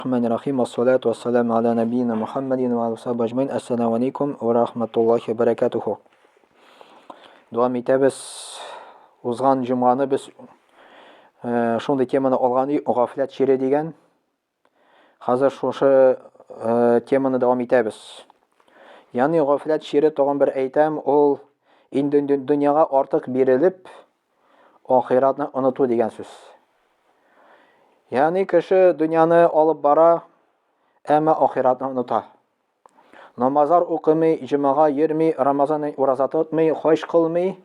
Рахмани рахим, вассалату вассаламу аля набийна Мухаммадин ва алейхи вассалам ажмаин. Ассаламу алейкум ва рахматуллахи ва баракатуху. Дәвам итәбез. Узган җомганы без э, шундый теманы алган идек, гафләт чире дигән. Хәзер шушы э, теманы дәвам итәбез. Ягъни гафләт чире тагын бер әйтәм, ул инде дөньяга артык бирелеп, ахиратны оныту дигән сүз. Ягъни кеше дөньяны алып бара, әмма ахиратны оныта. Намазлар укымый, җомага йөрми, Рамазан ураза тотмый, хаҗ кылмый,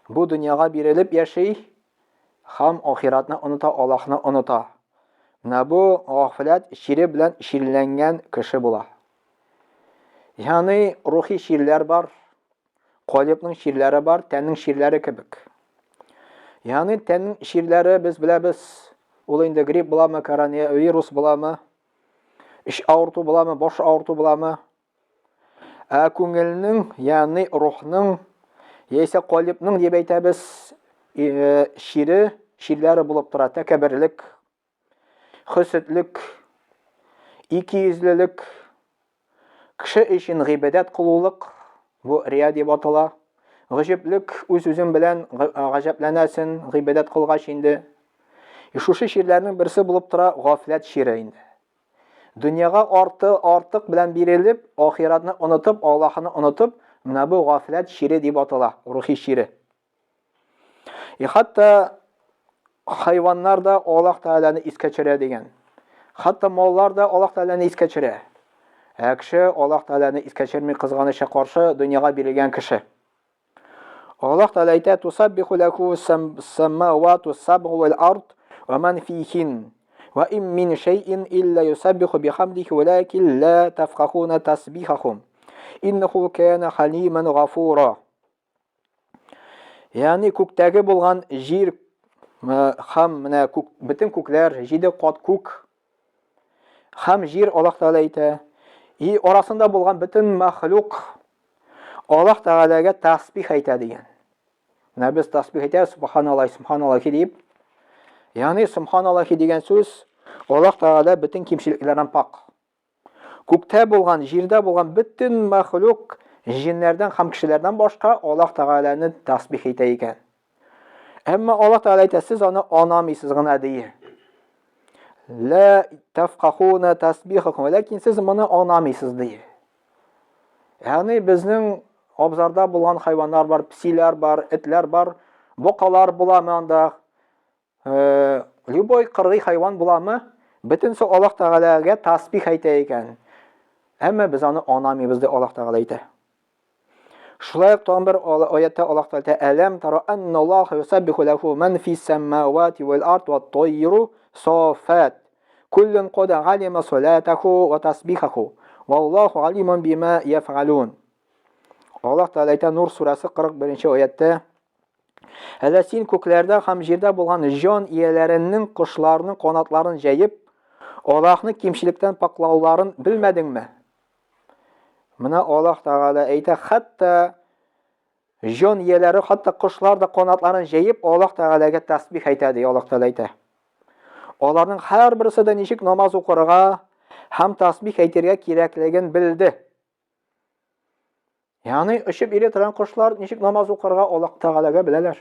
бу дөньяга бирелеп яши һәм ахиратны оныта, Аллаһны оныта. Менә бу гафләт чире белән чирләнгән кеше була. Ягъни рухи чирләр бар, Калибның чирләре бар, тәннең чирләре кебек. Ягъни тәннең чирләре без беләбез, ул инде грипп буламы, коронавирус буламы, эч авырту буламы, баш авырту буламы. Ә күңелнең, ягъни рухның, яисә калибның дип әйтәбез, э, чире, чирләре булып тора, тәкәбберлек, хөсетлек, икейөзлелек, кеше өчен гыйбадәт кылулык, бу рия дип атала. Гаҗәплек, үз-үзең белән гаҗәпләнәсен, гыйбадәт кылгач инде. И шушы чирләрнең берсе булып тора гафләт чире инде. Дөньяга арты, артык белән бирелеп, ахиратны онытып, Аллаһны онытып, менә бу гафләт чире дип атала, рухи чире. И хәтта хайваннар да Аллаһ Тәгаләне искә төшерә дигән. Хәтта маллар да Аллаһ Тәгаләне искә төшерә. Ә кеше Аллаһ Тәгаләне искә төшерми, кызганычка каршы дөньяга бирелгән кеше. Аллаһ Тәгалә әйтә: "Тусаббиху ләху самавату сабгу вал ард ва ман фихин. Ва им мин шәйин илля юсаббиху бихамдихи валакин ла тафкахуна тасбихахум. Иннаху кана халиман гафура." Ягъни күктәге булган җир һәм менә күк, бөтен күкләр, җиде кат күк һәм җир Аллаһ Тәгалә әйтә. И арасында булган бөтен мәхлук Аллаһ Тәгаләгә тасбих әйтә дигән. Менә без тасбих әйтәбез, субханаллаһ, субханаллаһ дип. Ягъни субханаллаһ дигән сүз Аллаһ Тәгалә бөтен кимчелекләрдән пак. Күктә булган, җирдә булган бөтен мәхлук җиннәрдән һәм кешеләрдән башка Аллаһ Тәгаләне тасбих итә икән. Әмма Аллаһ Тәгалә әйтә, сез аны анамыйсыз гына ди. Ла тафкахуна тасбихакум, ләкин сез моны анамыйсыз ди. Ягъни безнең абзарда булган хайваннар бар, псиләр бар, этләр бар, бокалар буламы анда? Э, любой кыргый хайван буламы, бөтенесе Аллаһ Тәгаләгә тасбих әйтә икән. Әмма без аны анамыйбыз дип Аллаһ Тәгалә әйтә. Шулай ук тагын бер аятта Аллаһ Тәгалә әйтә: "Әләм тара анналлаһа юсаббиху лаху ман фис самавати вал ард ват тайру сафат. Куллун кад алима салатаху ва тасбихаху. Валлаху алимун бима яфалун." Аллаһ Тәгалә әйтә Нур сүрәсе 41 аятта: Әллә син күкләрдә һәм җирдә булган җан ияләренең кошларның канатларын җәеп, Аллаһны кимчелектән паклауларын белмәдеңме? Менә Аллаһ Тәгалә әйтә, хәтта җан ияләре, хәтта кошлар да канатларын җәеп, Аллаһ Тәгаләгә тәсбих әйтә, ди Аллаһ Тәгалә әйтә. Аларның һәрберсе дә ничек намаз укырга һәм тәсбих әйтергә кирәклеген белде. Ягъни очып йөри торган кошлар ничек намаз укырга Аллаһ Тәгаләгә беләләр.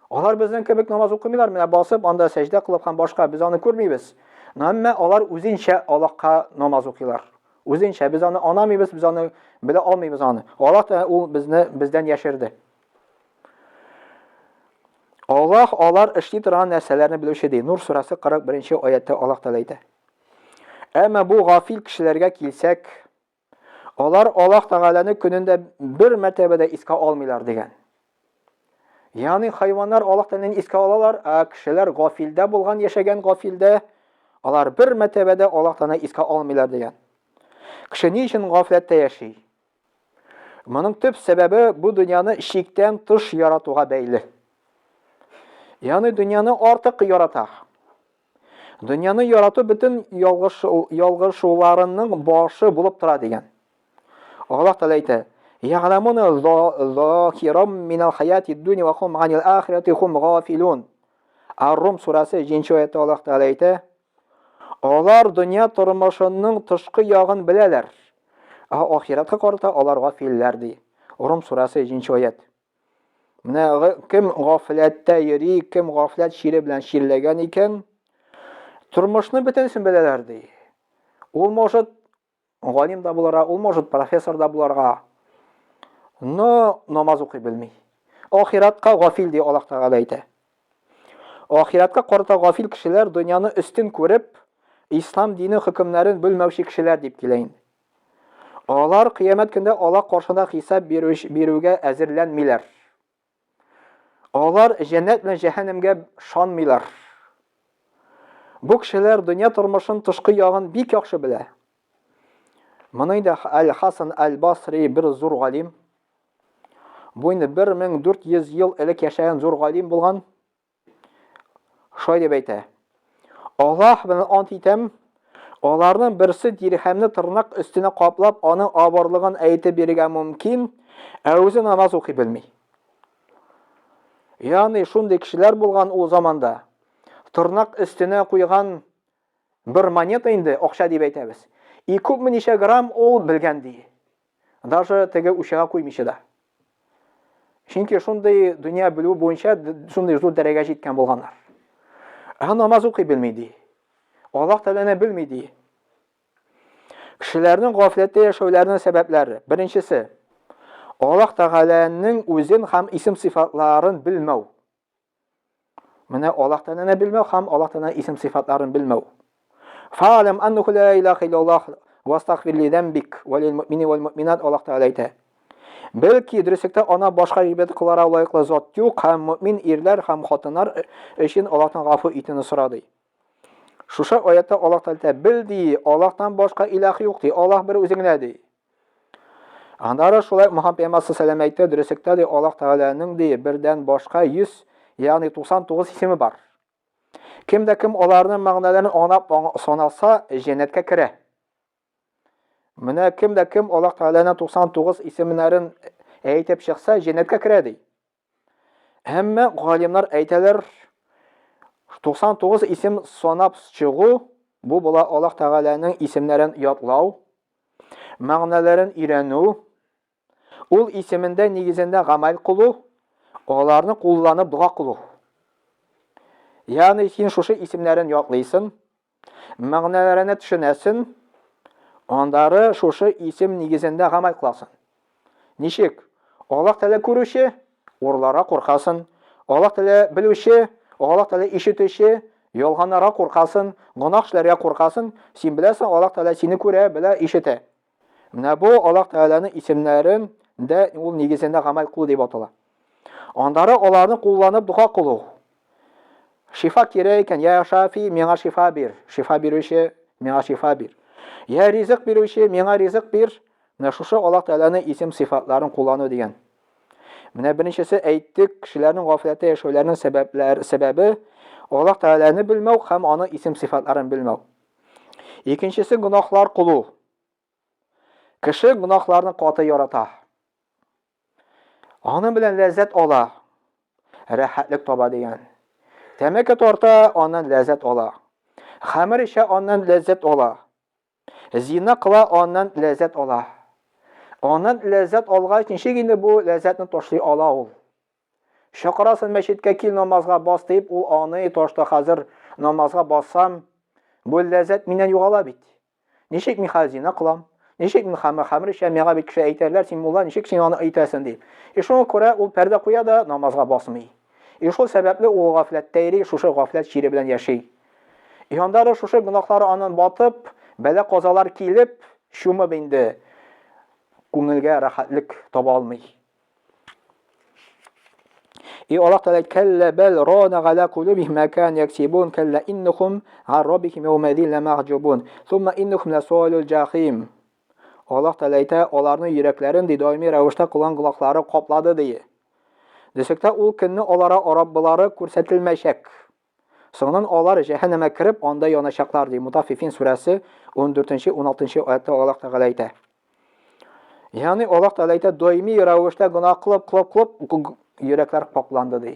Алар безнең кебек намаз укымыйлар, менә басып анда сәҗдә кылып һәм башка без аны күрмибез. Әмма алар үзенчә Аллаһка намаз укыйлар. Үзенчә без аны анамыйбыз, без аны белә алмыйбыз аны. Аллаһ Тәгалә ул безне бездән яшерде. Аллаһ алар эшли торган нәрсәләрне белүче ди. Нур сүрәсе 41 аятта Аллаһ Тәгалә әйтә. Әмма бу гафил кешеләргә килсәк, Алар Аллаһ Тәгаләне көнендә бер мәртәбә дә искә алмыйлар дигән. Ягъни хайваннар Аллаһ Тәгаләне искә алалар, ә кешеләр гафилдә булган, яшәгән гафилдә, алар бер мәртәбә дә Аллаһ Тәгаләне искә алмыйлар дигән. Кеше ни өчен гафләттә яши? Моның төп сәбәбе бу дөньяны чиктән тыш яратуга бәйле. Ягъни дөньяны артык ярата. Дөньяны ярату бөтен ялгыш, ялгышуларының башы булып тора дигән. Аллаһ Тәгалә әйтә: "Я'ламуна захирам минал хаяти дунья ва хум анил ахирати хум гафилун." Ар-Рум сүрәсе 7 аятта Аллаһ Тәгалә әйтә: Алар дөнья тормышының тышкы ягын беләләр, ә ахирәткә карата алар гафилләр, ди. Рум сүрәсе 7 аять. Менә кем гафләттә йөри, кем гафләт чире белән чирләгән икән, тормышны бөтенесен беләләр, ди. Ул может галим да булырга, ул может профессор да булырга. Но намаз укый белми. Ахиратка гафил ди Аллаһ Тәгалә әйтә. Ахиратка карата гафил кешеләр дөньяны өстен күреп, ислам дине хөкемнәрен белмәүче кешеләр дип килә инде. Алар кыямәт көндә Аллаһ каршында хисап бирүгә әзерләнмиләр. Алар җәннәт белән җәһәннәмгә шанмыйлар. Бу кешеләр дөнья тормышын тышкы ягын бик яхшы белә. Моны инде Аль-Хасан Аль-Басри бер зур галим. Бу инде 1400 ел элек яшәгән зур галим булган. Шулай дип әйтә. Аллаһ белән ант итәм, аларның берсе дирхәмне тырнак өстенә каплап, аның авырлыгын әйтеп бирергә мөмкин, ә үзе намаз укый белми. Ягъни шундый кешеләр булган ул заманда. Тырнак өстенә куйган бер монета инде, акча дип әйтәбез. И күпме ничә грамм ул белгән ди. Даже теге учага куймыйча да. Чөнки шундый дөнья белү буенча шундый зур дәрәҗәгә җиткән булганнар. Ә намаз укый белми ди. Аллаһ Тәгаләне белми ди. Кешеләрнең гафләттә яшәүләренең сәбәпләре. Беренчесе, Аллаһ Тәгаләнең үзен һәм исем сыйфатларын белмәү. Менә Аллаһ Тәгаләне белмәү һәм Аллаһ Тәгаләнең исем сыйфатларын белмәү. Фa'лам аннаху ла илаха иллаллах вастагфир ли замбик ва лил муъмини вал муъминат Аллаһ Тәгалә әйтә. Бәлки дөреслектә ана башка гыйбадәт кыларга лаеклы зат юк һәм мөмин ирләр һәм хатыннар өчен Аллаһтан гафу итүне сора ди. Шушы аятта Аллаһ Тәгалә бел ди, Аллаһтан башка илаһ юк ди, Аллаһ бер үзе генә ди. Аннары шулай Мөхәммәд пәйгамбәр саллаллаху әйтте, дөреслектә ди Аллаһ Тәгаләнең ди бердән башка 100, ягъни 99 исеме бар. Кем дә кем аларның мәгънәләрен аңлап санаса, җәннәткә керә. Менә кем дә кем Аллаһ Тәгаләнең 99 исемнәрен әйтеп чыкса, җәннәткә керә ди. Әмма галимнар әйтәләр, 99 исем санап чыгу, бу була Аллаһ Тәгаләнең исемнәрен ятлау, мәгънәләрен өйрәнү, ул исемендә нигезендә гамәл кылу, аларны кулланып дога кылу. Ягъни син шушы исемнәрен ятлыйсың, мәгънәләренә төшенәсен, андары шушы исем нигезендә гамәл кыласың. Ничек? Аллаһ Тәгалә күрүче, урларга куркасың. Аллаһ Тәгалә белүче, Аллаһ Тәгалә ишетүче, ялганнарга куркасың, гөнаһ эшләргә куркасың. Син беләсең, Аллаһ Тәгалә сине күрә, белә, ишетә. Менә бу Аллаһ Тәгаләнең исемнәрен дә ул нигезендә гамәл кылу дип атала. Аннары аларны кулланып дога кылу. Шифа кирәк икән, я Шафи, миңа шифа бир. Шифа бирүче, миңа шифа бир. Я ризык бирүче, миңа ризык бир. Менә шушы Аллаһ Тәгаләнең исем сыйфатларын куллану дигән. Менә беренчесе әйттек, кешеләрнең гафләттә яшәүләренең сәбәпләр сәбәбе Аллаһ Тәгаләне белмәү һәм аның исем сыйфатларын белмәү. Икенчесе гөнаһлар кылу. Кеше гөнаһларны каты ярата. Аның белән ләззәт ала, рәхәтлек таба дигән. Тәмәке тарта, аннан ләззәт ала. Хәмер эчә, аннан ләззәт ала. Зина кыла, аннан ләззәт ала. Аннан ләззәт алгач, ничек инде бу ләззәтне ташлый ала ул? Чакырасын мәчеткә кил намазга бас дип, ул аны ташта хәзер намазга бассам, бу ләззәт миннән югала бит. Ничек мин хәзер зина кылам? Ничек мин хәмер хәмер эчәм? Миңа бит кеше әйтәрләр, син мулла, ничек син аны әйтәсең дип. И шуңа күрә ул пәрдә куя да намазга басмый. И шул сәбәпле ул гафләттә йөри, шушы гафләт чире белән яши. И анда да шушы гөнаһлары аннан батып, бәла-казалар килеп, чумып инде күңелгә рәхәтлек таба алмый. И Аллаһ Тәгалә кәллә бәл рана галя кулубихим ма кан яксибун кәллә иннахум ан раббихим яумәдин ламахҗубун сумма иннахум ласалул җахим. Аллаһ Тәгалә әйтә, аларның йөрәкләрен ди даими рәвештә кылган гөнаһлары каплады ди. Дисәк ул көнне алара Раббылары күрсәтелмәячәк. Соңыннан алар җәһәннәмә кереп, анда яначаклар, ди Мутаффифин сүрәсе 14-16 аятта Аллаһ Тәгалә әйтә. Ягъни Аллаһ Тәгалә әйтә, даими рәвештә гөнаһ кылып, кылып, кылып, йөрәкләр капланды, ди.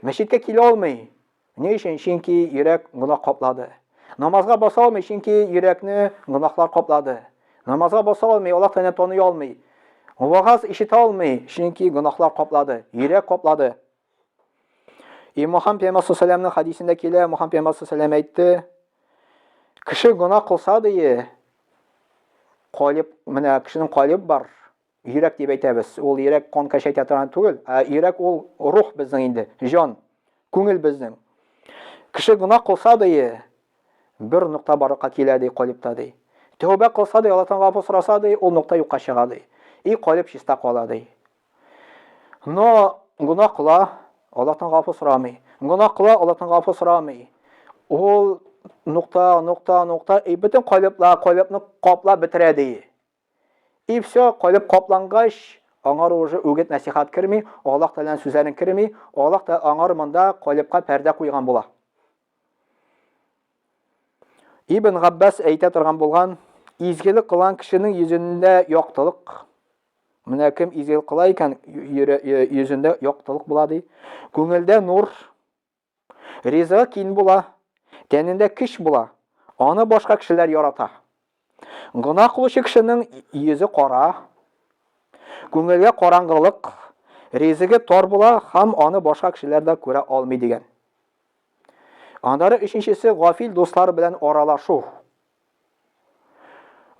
Мәчеткә килә алмый. Ни өчен? Чөнки йөрәк гөнаһ каплады. Намазга баса алмый, чөнки йөрәкне гөнаһлар каплады. Намазга баса алмый, Аллаһ Тәгаләне таный алмый. Вагаз ишетә алмый, чөнки гөнаһлар каплады, йөрәк каплады. И Мухаммад пәйгамбәр саллаллаху хадисендә килә, Мухаммад пәйгамбәр саллаллаху әйтте, кеше гөнаһ кылса дие, калиб, менә кешенең калиб бар, йөрәк дип әйтәбез. Ул йөрәк кан кәшәйтә торган түгел, ә йөрәк ул рух безнең инде, җан, күңел безнең. Кеше гөнаһ кылса дие, бер нокта барлыкка килә ди калибта ди. Тәүбә кылса ди, Аллаһтан гафу сораса ди, ул нокта юкка чыга ди. И калиб чиста кала ди. Но гөнаһ кыла, Аллаһтан гафу сорамый. Гөнаһ кыла, Аллаһтан гафу сорамый. Ул нокта, нокта, нокта, и бөтен калиблар, калибны каплап бетерә ди. И все, калып каплангач, аңар уже үгет нәсихат керми, Аллаһ Тәгаләнең сүзләрен керми, Аллаһ та аңар монда калыпка пәрдә куйган була. Ибн Габбас әйтә торган булган, изгелек кылган кешенең йөзендә яктылык. Менә кем изгелек кыла икән, йөзендә яктылык була ди. Күңелдә нур, Ризыгы кин була, тәнендә көч була, аны башка кешеләр ярата. Гөнаһ кылучы кешенең йөзе кара, күңелгә караңгылык, ризыгы тар була һәм аны башка кешеләр дә күрә алмый дигән. Аннары өченчесе гафил дуслар белән аралашу.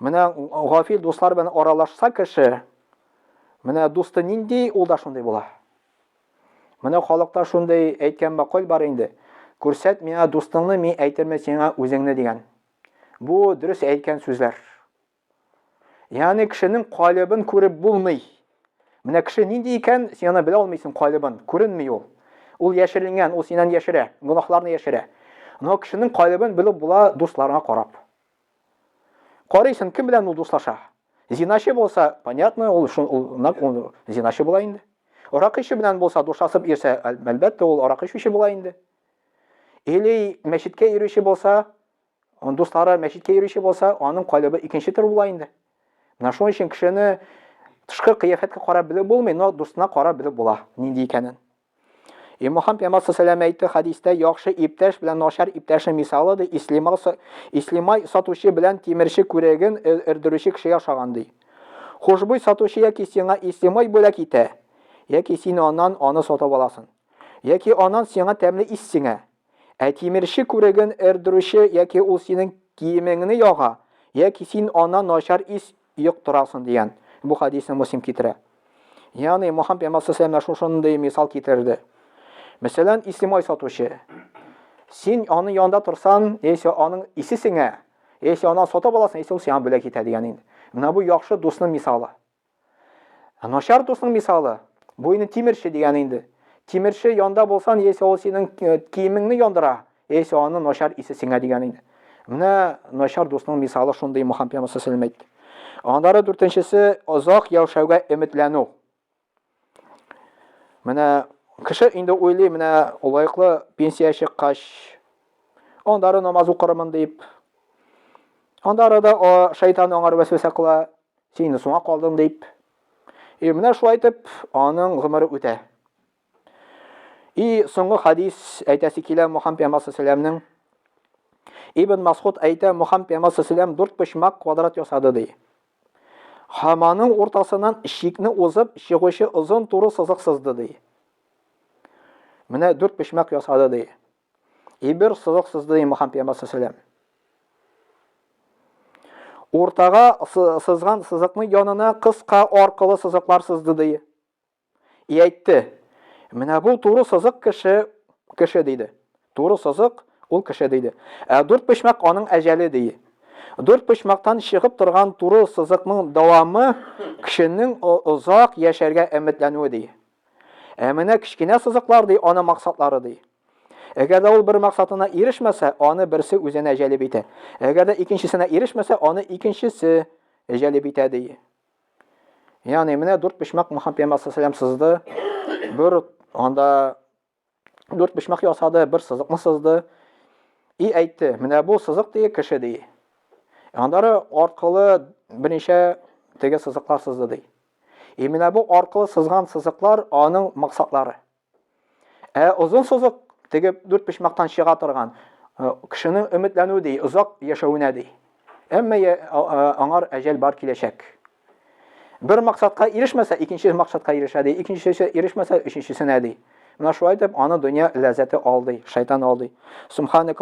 Менә гафил дуслар белән аралашса кеше, менә дусты нинди, ул да шундый була. Менә халыкта шундый әйткән мәкаль бар инде. Күрсәт миңа дустыңны, мин әйтермен сиңа үзеңне дигән. Бу дөрес әйткән сүзләр. Ягъни кешенең калебен күреп булмый. Менә кеше нинди икән, син аны белә алмыйсың калебен, күренми ул. Ул яшеренгән, ул синнән яшерә, гөнаһларны яшерә. Но кешенең калебен белеп була дусларына карап. Карыйсың, кем белән ул дуслаша? Зиначы булса, понятно, ул шун ул нәкъ ул зиначы була инде. Аракы эчү белән булса, дуслашып йөрсә, әлбәттә, ул аракы эчүче була инде. Или мәчеткә йөрүче булса, он дуслары мәчеткә йөрүче булса, аның калебе икенче төр була инде. Менә шуның өчен кешене тышкы кыяфәткә карап белеп булмый, но дустына карап белеп була, нинди икәнен. И Мухаммад пәйгамбәр саллаллаху әйтте хәдистә, яхшы иптәш белән начар иптәшнең мисалы ди, ислима ислимай сатучы белән тимерче күреген өрдерүче кешегә охшаган ди. Хушбуй сатучы яки сиңа ислимай бүләк итә, яки син аннан аны сатып аласың. Яки аннан сиңа тәмле ис сеңә. Ә тимерче күреген өрдерүче яки ул синең киемеңне яга, яки син аннан начар ис йоктырасың дигән. Бу хадисне Муслим китерә. Ягъни Мухаммад пәйгамбәр саллаллаху алейһи шушындый мисал китерде. Мәсәлән, ислемай сатучы. Син аның янында торсан, яисә аның исе сеңә, яисә аннан сатып аласың, яисә ул сиңа бүләк итә дигән инде. Менә бу яхшы дусның мисалы. Ә начар дусның мисалы, бу инде тимерче дигән инде. Тимерче янда булсан, яисә ул синең э, киемеңне яндыра, яисә аның начар исе сеңә дигән инде. Менә начар дусның мисалы шундый Мухаммад пәйгамбәр саллаллаху әйтте. Аннары дүртенчесе озак яшәүгә өметләнү. Менә кеше инде уйлый, менә лаеклы пенсия чыккач, аннары намаз укырмын дип. Аннары да шайтан аңар вәсвәсә кыла, син инде соңа калдың дип. И менә шулай итеп аның гомере үтә. И соңгы хадис әйтәсе килә Мухаммад пәйгамбәр саллаллаху Ибн Масхуд әйтә, Мухаммад пәйгамбәр саллаллаху дүрт почмак квадрат ясады ди. Һәм аның уртасыннан чикне узып чыгучы озын туры сызык сызды ди. Менә дүрт почмак ясады ди. И бер сызык сызды ди Мухаммад пәйгамбәр саллаллаху Уртага сызган сызыкның янына кыска аркылы сызыклар сызды ди. И әйтте, менә бу туры сызык кеше, кеше диде. Туры сызык ул кеше диде. Ә дүрт почмак аның әҗәле ди. Дүрт почмактан чыгып торган туры сызыкның дәвамы кешенең озак яшәргә өметләнүе ди. Ә менә кечкенә сызыклар ди, аның максатлары ди. Әгәр дә ул бер максатына ирешмәсә, аны берсе үзенә җәлеп итә. Әгәр дә икенчесенә ирешмәсә, аны икенчесе җәлеп итә ди. Ягъни менә дүрт почмак Мухаммад пәйгамбәр саллаллаху сызды. Бер анда дүрт почмак ясады, бер сызыкны сызды. И әйтте, менә бу сызык ди, кеше ди. Аннары аркылы берничә теге сызыклар сызды ди. И менә бу аркылы сызган сызыклар аның максатлары. Ә озын сызык теге дүрт почмактан чыга торган. Кешенең өметләнү ди, озак яшәвенә ди. Әмма аңар әҗәл бар киләчәк. Бер максатка ирешмәсә, икенче максатка ирешә ди, икенчесе ирешмәсә, өченчесенә ди. Менә шулай итеп аны дөнья ләззәте алдый, шайтан алдый. Субханак.